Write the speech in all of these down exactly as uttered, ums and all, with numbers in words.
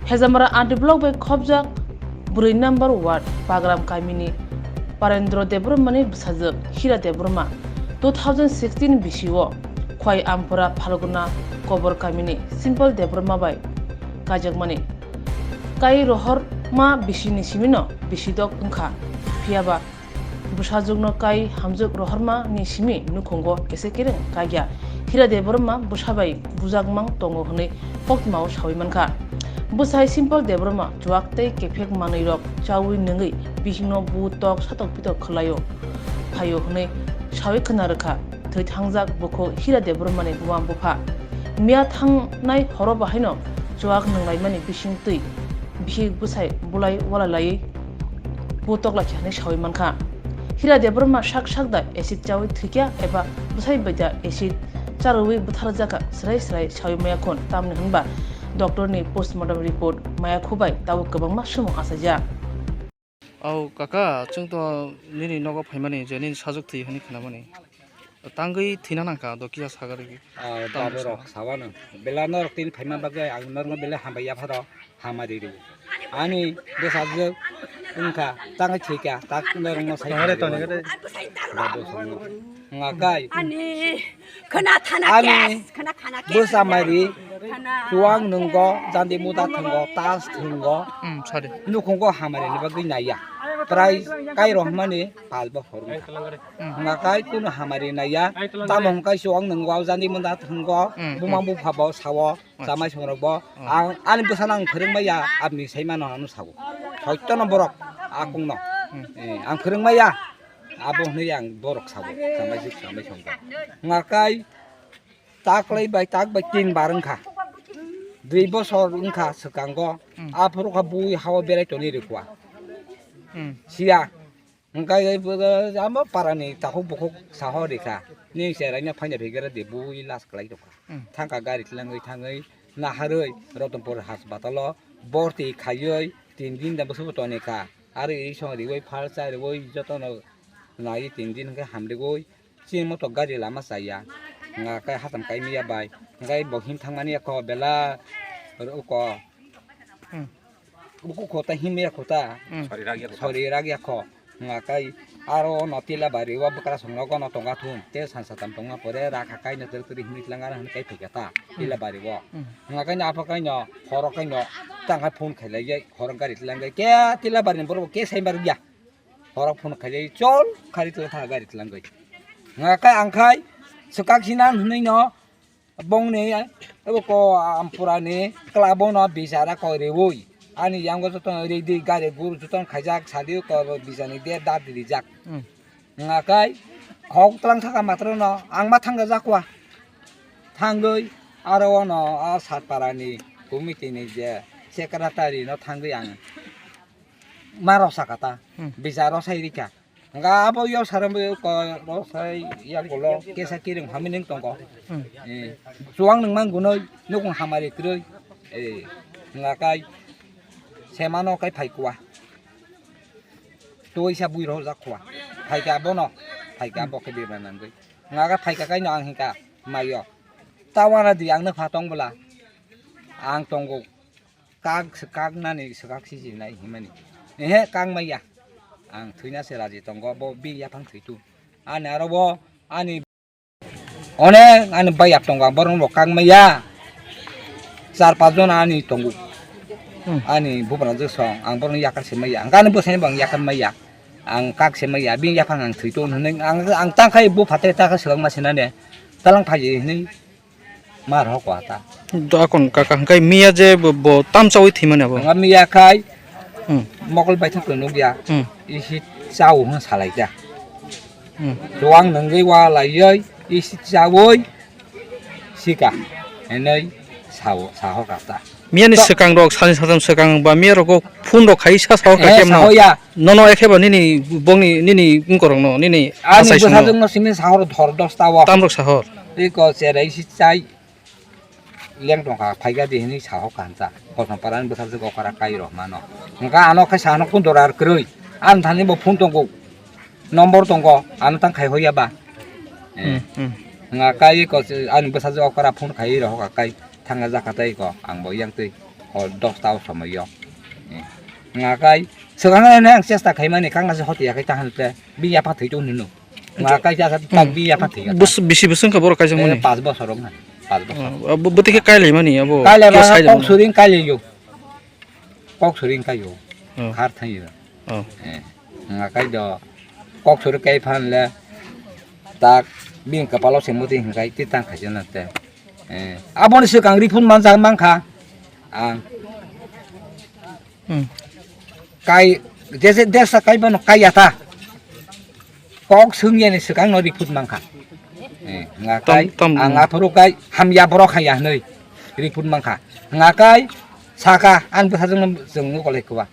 Hejamara R D block bai khopjak brwi number ward Bagram kamini Parendra Debbarmani bwsajwk Hira Debbarma two thousand sixteen bisio Khwai Ampura Phalguna Kobor kamini Simple Debbarma bai kaijakmani. Kai rohorma bisini simino bisidok wngkha, phiyaba bwsajwkno kai hamjwk rohormani simi nukhungo kese kereng kagya Hira Debbarma bwsa bai bujakmang tongo hwnwi koktwmao sawi mankha. Bwsai Simple Debbarma chuak tei kephek manwirok chaui nungwi bisingno bu tok satok pitok khwlaio phaio hwnwi sawi khwna rwkha thwi thangjak bukhuk Hira Debbarmani buma bupha. Miya thangnai horo bahaino chuak nunglaimani bising twi bihik bwsai bulai walai laiwi bu toklai khe hwnwi sawi mankha. Hira Debbarma sak sak da acid chawi thwikya eba bwsai bai da acid charwi bwtharjakha, swrai swrai sawi maya khun, tamni hwnba doctor ni postmortem report maya khubai tabuk kwbangma sumung achaijak. Au kaka, chwng to nini nogo phaimani je nini sajwk thwi hwnwi khnamani. Tangwi thwina nangkha do kisa sagarigi. Ah, tamni baborok saka. Sawano. Bela norok tini phaima bagwi ang norokno belai hambai yapharo hamari rw. Ani bwsajwk wngkha tangwi thwikha tak norokno sai. Tongre, tongre. Baborok sawano. Ngakai. Ani khana thana Ani kes, khana thana kes. Bwsa mari Khana. Chuang nunggo, jandi muda thwngo, tas thwngo. Hmm, sorry. Nukhungo hamari ni bagwi naiya. Prai kai rohmani palbo horung. Hmm. Ngakai kuno hamari naiya. Tamo hwngkai chuang nunggo, jandi muda thwngo, hmm, buma hmm, bupha bo sawo, hmm, chamai songrok bo. Hmm. Ang ani bwsano ang phwrwng maya, abni sai mano ano sawo. Soitto no borok, akung no. Hmm. Eh, ang phwrwng maya. Abo hwnwi ang borok sabo, chamai suk chamai songkha. Ngakai taklai bai tak bai tin bar wngkha. Dui bosor wngkha swkango. Hmm. Aphuru kha bui hao berai toni rikwa. Hmm. Siya. Hwnkhe abo parani takhuk bukhuk saho rikha. Ni cherai no phaina phikera de bui las klai tongkha. Hmm. Thangkha gari tlangwi thangwi naharwi Ratanpur haspatal o borti khaiwi tin din da bwswk toni kha. Aro iri song riwi phal cha riwi jotono nai tin din hwnkhe hamrigwi chini moto gari lama chaya. Nga khe hacham kaimiya bai hwnkhe bo him thangmani ekho bela oro uko. Hmm. Uku kho ta himya kho ta. Hmm. Sori ragya kho. Nga khe aro no tila bari o bwkra song nogo no tonga thum te san satam tongma pore rakha kaino tor tor himni tlangana hwn kai phikha ta. Hmm. Tila bari o. Hmm. Nga khe apha kaino horo kaino tang phone khailai horo gari tlangwi ke tila bari ni borok ke sai marya. Horok phone khaijai chol khari tla tha gari tlangwi. Nga kai ang khai swkak sinan hwnwi no bongni abo ko ampura ni club o no bichara koi rewi. Ani yango joto no ridi gari guru joto no khaijak sadi ko bichani de dab rijak. Hmm. Nga kai khok tlang thaka matro no ang ma thangga jakwa. Thangwi aro ono a Satpara ni committee ni je secretary no thangwi ang ma rok saka ta, hmm, bichar rok sai rikha. Hwnkha abo yau sara bai ko rok sai yakulo kesa kiring hamwi nwng tongo. Hmm. Eh, chuwang nwng mang gunoi nukung hamari kwrwi. Eh, hwnkha kai semano kai phai kuwa. Tuisa bui rok jak kuwa. Phaikha abono, phaikha abo khe bebra nangwi. Hwnkha khe phaikha kaino ang hinkha maio. Tawana di ang nukha tong bwla. Ang tongo. Kak swkak nani swkak sijinai himani. Ehe, kang maya. Ang thwina se raji tongo, bo bini yaphang thwitu. Ani aro bo, ani onek ani bai yak tongo, ang borok rok kang maya. Char pas jon ani tongo. Hmm. Ani bupra je song, ang borok yakar se maya. Ang ani bwsai bo ang yakar maya. Ang kak se maya, bini yaphang ang thwitu hwnwi ang, ang tang khai bupha te ta kha swkang ma sinane. Talang phaji hwnwi. Mar ho kwa ta. Dakon kaka hwnkhe miya je bo, bo tamchawi thwimani abo. Nga miya khai hmm, mokol baithang khe nukya. Hmm. Isi chao hwn salai kha. Hmm. Chuwang nungwi wa laiwi isi chawi sika. Enoi sao, saho kha ta. Miyani to swkang rok sani satham swkang ba miya rok phone rok khai sa sao kha eh, kemno. Saho ya. Nono ekheba nini bongni nini wngkorokno nini ani achai songno. Bwsajwkno simi sahor dhor dosta o. Tamrok sahor. Tei ko cherai si chai leng tongkha phaikha di hinwi sahok kansa. Kosom parani bwsajwk okra kai rok mano. Hwnkha ano khe sahano kun dorar kwrwi. Ani thani bo phone tongo. Nombor tongo. Ano tang khai hoya ba. Eh. Hmm, hmm. Nga kai ko ani bwsajwk okra phone khai rok kai thanga jakha tai ko ang bo yang twi. O dosta o somoyo. Eh, nga kai swkang nai ang chesta khaimani kangna se hoti yakai ta hante bi yapha thwi tong nino. Nga kai jasa tak bi yapha thwi. Bus bisi bwswng kha borok kaijak mani. Pas bosor wng ha. Pas bosor. Bwtwi khe kailai mani abo. Kailai ba kok suring kailai yo. Kok suring kai yo. Khar thang yo. Nga kai do kok suring kai phan le tak bini kapalo se muti hingkai ti tang khaijana te. Eh, aboni swkang riphun manjak mankha ang. Hmm. Kai jese desa kai bono kai yata. Kok swngyani swkang no riphut mankha. Eh, nga kai ang aphuru kai hamya borok haya hwnwi riphut mankha. Nga kai saka ang bwsajwkno chwngno kolai kwba.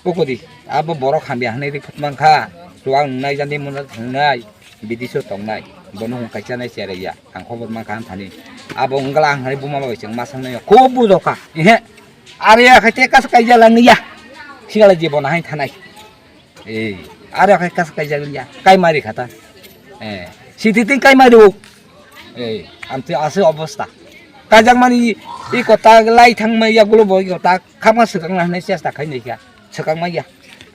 Ukudi, abo borok hamya hwnwi ri phutmang kha, chuwak nwngnai, jani mwnai thangnai, bidiso tongnai, bono hwn kaisa nai cherai ya, ang khobor mankha ang thani. Abo wngla ang hai buma bai chwng ma sangnai, khub bujokha, ehe, are ya khai te kas kaijak langya, sigala jibon hai thanai. Ei, are khai kas kaijak langya, kai mari khata. Eh, siti tin kai mari uk. Ei, amte ase obosta. Kajakmani i kota lai thangma yagulo bo i kota khama swkang na hwnwi chesta khai nai kha. Swkang ma ya.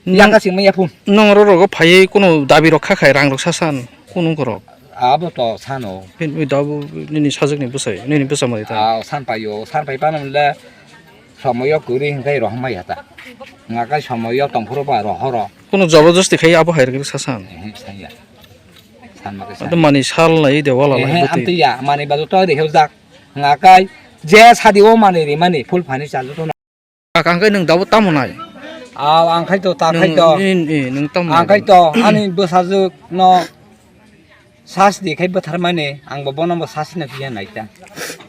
Nang Yaka sing ma ya phun. Nong ro rogo phaiwi kuno dabi rok kha khai rang rok sasan kuno korok. Abo to sano. Phin ui dabu nini sajwk ni bwsai, nini bwsa mai ta. Ah, san pai yo, san pai pano le somoyo kuri hingkai rohma ya ta. Nga kai somoyo tongphuru ba rohoro. Kuno jabardasti khai abo hai rok sasan. Eh, saya. San ma kai san. Ado mani sal nai de wala lai. Eh, bwtwi. Amte ya, mani ba to de hel jak. Nga kai je sadi o mani ri mani full furniture joto na. Kaka, ang khe nwng dabo tamo nai? Aw, ang khai to, ta khai to. Nwng, nwng, nwng tamo nai? Ang khai to, ani bwsajwk no sas di khai bwthar mani, ang bo bono bo sas na phiya nai ta.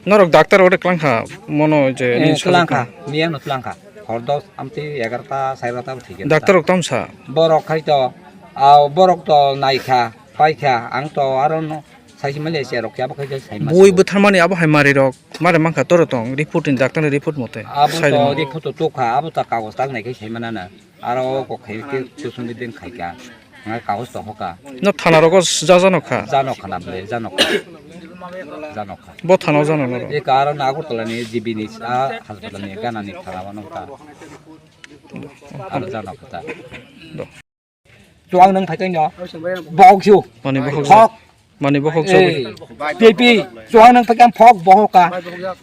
Norok doctor ore klang kha, mono je eh, ni klang kha, miya no klang kha. Hor dos, amte egarta, sai egarta thik. Doctor rok tamo sa? Borok khai to, aw, borok to nai kha, pai kha, ang to aro no. Saisi mali se rok ya, abo khai sai ma. Bui bwtharmani abo hai mari rok mare mankha toro tong report ni doctor ni report mote. Abo to report to tokha, abo ta kagoj tak nai khai sai mana na. Aro kok khai ke tusung di den khai ka. Ngai kagoj to hoka. No thana rogo ja jano kha. Jano kha na ble, jano kha. Jano kha. Bo thana jano no. E ka aro na Agartala ni G B ni sa hospital ni gana ni thana wano ta. Aro jano kha ta. Do. Chuang nang phai tong no. Bok siu. Mani bokhok. Phok. Mani bokhok so. Eh, pipi. Chuang nang phai kam phok bokhok ka.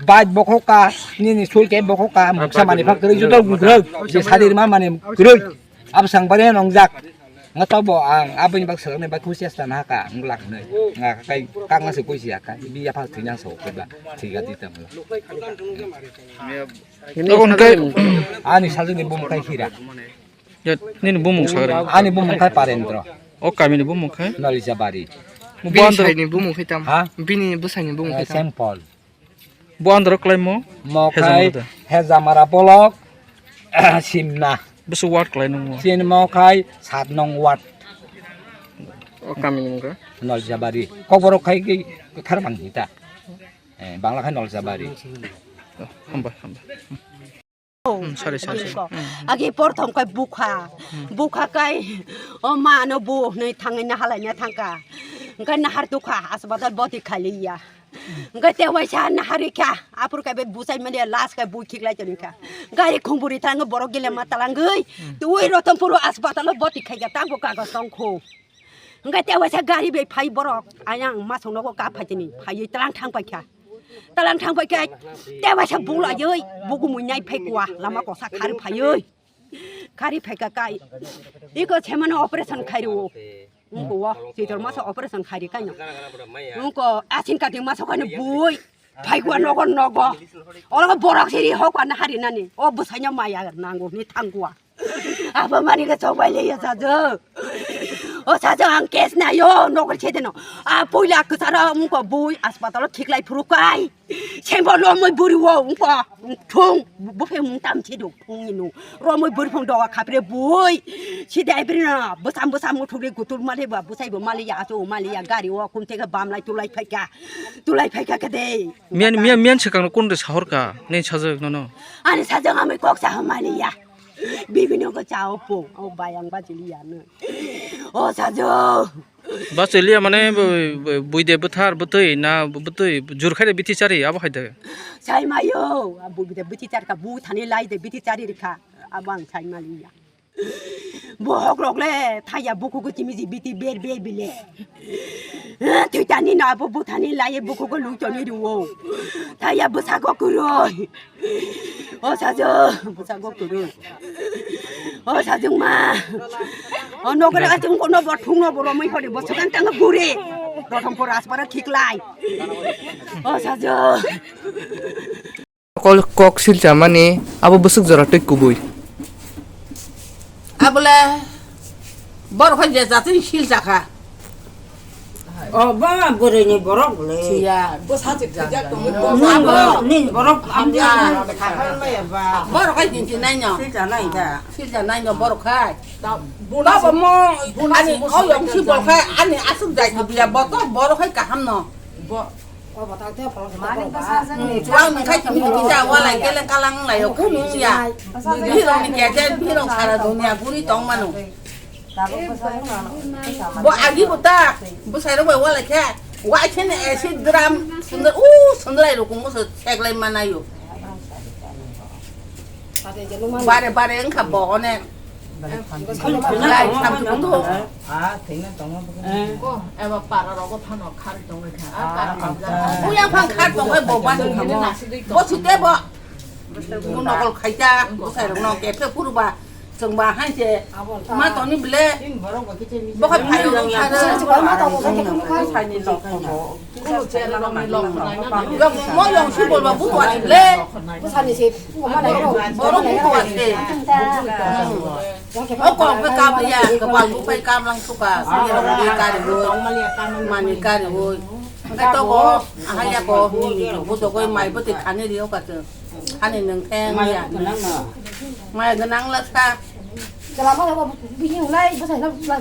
Baj bokhok ka. Nini sul ke bokhok ka. Muksa mani phak kri juto gugrok. Je sadir ma mani kri. Ab sang bare nong jak. Nga to bo ang abini bak serang ni bak khusi asta na ka. Nglak nei. Nga kai kak na se khusi ya ka. Bi ya phak thina so ke ba. Thiga di tam. Ani sajuni bum kai hira. Ya, nini bumung sagri. Ani bumung khai Parendra. O kamini bumung khai? Nolijabari. Bini saini bumung khai tam? Ha? Bini bwsaini bumung khai tam? Saint Paul. Bo andro khlaimo? Mo khai Hejamara da. Hejamara bolok, Simna. Bwswk ward khlai nung mo? Chini mo khai sat nong ward. O kamini mung kha? Nolijabari. Kokborok khai ki thar bang hita. Eh, Bangla khai Nolijabari. Oh, hambai, hambai. Hmm, sorry, sorry, sorry. Hmm. Agi porthom kai bukha. Hmm. Bukha kai, o ma no bu nei thangai na halai na thangka. Engkai nahar dukha, asbatal boti khali ya. Engkai te waisa nahari kha, apur kai be busai mani las kai bui khik lai toni kha. Gari khumburi thang borok gile ma talangoi. Hmm. Tui Rotonpur asbatal boti khai ya, tang bo kagos tong kho. Hingke te waisa gari bai phai borok, ayang masong nogo kap phai tini, phaiwi talang thang paikha. Talang thang paikha, te waisa bula yoi, bugumui nai phai kuwa, lama kosa khari phaiwi. Khari phaika kai, iko semano operation khairo. Ungko wo, chitor masa operation khairi kaino. Ungko asin kati masa kaino bui, phai kuwa nogo nogo. Olo borok siri hokwa na hari nani, o bwsaino maya nango ni thang kuwa. Abo mani ke chok bai le ya sajo. O sajo ang case na yo nokri chede no. A puila kusara ungko bui aspatal o khiklai phuru kai. Sembo lo moi buri wo ungko thung buphe mung tam chedo phung ni no. Ro moi buri phung doga khapre bui. Sida ibri na busam busam muthuri gutur mali ba busai bo mali ya aso mali ya gari wo kum tega bam lai tulai phaika. Tulai phaika kede. Mian, mian, mian sekang kun de sahor ka. Ne sajo no no. Ani sajo ami kok sa mali ya. Bibini ko chao po, o bayang ba jili ya no. O sajo, Bachiliya mane bu-, bu-, buide bwthar bwtwi na bwtwi jur khaide bithi chari abo khaide. Sai mayo, buide bithi charka bu thani laide bithi chari rikha. Abo ang sai maliya. Bohok rok le thaya bukugo chimiji biti ber ber bile. Thwitani no abo buthani laye bukugo luchoni ruwo. Thaya bwsago kwrwi. O sajwk, bwsago kwrwi. O sajwk ma. O nokre achung kono bo thungno bo romwi hori bo swkang tang guri. Rothom por aspara thiklai. O sajwk. Kol-, kok silchamani abo bwswk jora twi kubui. Abole borok hai je jatwi silchakha. O ba bwrwi ni borok le. Siya. Abo ni borok amja. Borok hai jinti naino. Silcha naida. Silcha naino borok hai. Babo mo ani o yong si borok hai ani aswk jai biya boto borok hai kaham no. Chuang ni khai tini kita walai kele kalang lai o kunu ya. Bihiro ni kete bihiro sara dunia guri tong manu. Bo agi bo ta bo sai ro bai walai khe. Wa khe ne esi dram sundar u sundar ai ro kungo so seklai manayo. Bare bare wngkha bo one. Lai samsung do. Eba para rogo phano khar tongwi kha. Buya phang khar tongwi bo ban kha bo. Bo sute bo. Bo nokol khaita, bo sai rok no kephe phuru ba. Chwng ba hai se. Ma toni ble. Bo khai phayo khar. Sai ni lok. Mo yong si bol ba bu wa le. Borok bu wa se. O kok pe kap ya, kepal bu pai kam lang suka. Sini rok di kari bu. Mani kari bu. Ka to ko, aha ya ko, ni ni bu to ko mai bu te khani ri o ka te. Khani nang theng ya. Mai ganang la sa. Jalama ko bini ulai bu sa na bu sa.